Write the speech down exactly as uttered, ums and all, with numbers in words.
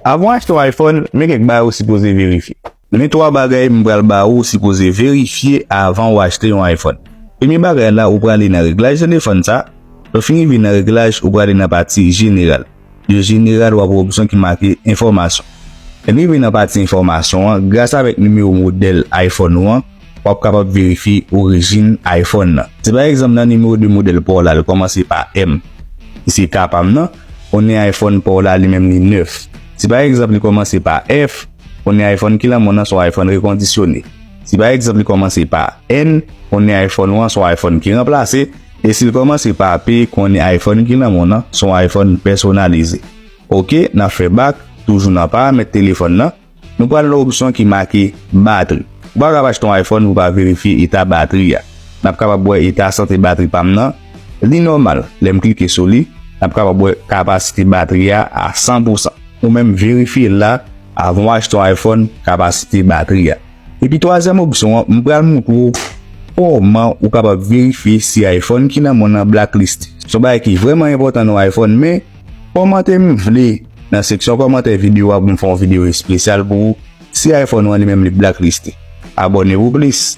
Avan w achte yon iPhone, men kèk bagay ou sipoze verifye. Men twa bagay m pral ba ou sipoze verifye avan w achte yon iPhone. Premye bagay la, ou prale nan reglaj telefòn sa. Lè w fin rive nan reglaj, ou prale nan pati jeneral. Nan jeneral, w ap wè opsyon ki make enfòmasyon. Lè n rive nan pati enfòmasyon an, gras avèk nimewo modèl iPhone ou an, w ap kapab verifye orijin iPhone nan. Si pa egzanp nan nimewo de modèl pa w la, li kòmanse pa M, ki se ka pa m nan, konnen iPhone pa w la li menm li nèf. Si pa egzanp li kòmanse pa F, konnen iPhone ki nan men w nan se yon iPhone rekondisyone. Si pa egzanp li kòmanse pa N, konnen iPhone ou an se yon iPhone ki ranplase. E si l kòmanse pa P, konnen iPhone ki nan men w nan se yon iPhone pèsonalize. Oke, n ap fè bak, toujou nan paramèt telefòn nan. Nou pral nan opsyon ki make batri. Ou pa kapab achte yon iPhone pou w pa verifye eta batri a. N ap kapab wè eta sante batri pa m nan. Li nòmal. Lè m klike sou li, n ap kapab wè kapasite batri a a san pousan. Ou menm verifye l la avan w achte yon iPhone, kapasite batri a. Epi twazyèm opsyon an, m pral montre w kòman ou kapab verifye si iPhone ki nan men w nan blacklist. Se yon bagay ki vrèman enpòtan nan iPhone, men kòmante m vle nan seksyon kòmantè videyo a pou m fè yon videyo espesyal pou ou si iPhone ou an li menm li blacklist. Abòne pou plis.